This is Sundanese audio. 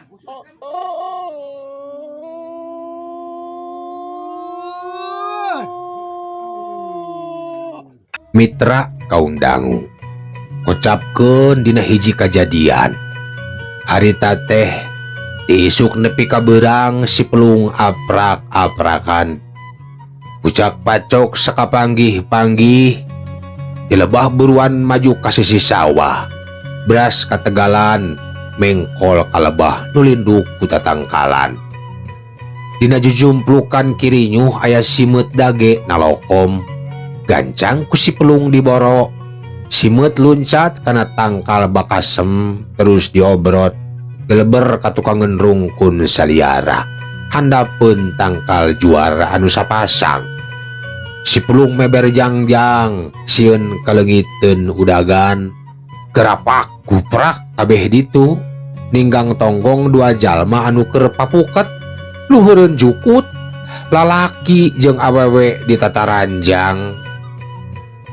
Mitra kaum dangu kocapkeun dina hiji kajadian harita teh ti isuk nepi ka beurang si Pelung aprak-aprakan pucak pacok sakapanggih-panggih di lebah buruan maju ka sisi sawah beras kategalan mengkol ka lebah nu linduk ku tatangkalan. Dina jujumplukan kirinyuh aya simeut dage nalokom gancang ku si Pelung diboro simeut luncat kana tangkal bakasem terus diobrot geleber ka tukangeun rungkun saliara handapeun tangkal juara anu sapasang. Si Pelung meber jangjang sieun kaleungiteun udagan gerapak guprak kabeh ditu ninggang tonggong dua jalma anu keur papuket luhureun jukut lalaki jeung awewe di tataranjang.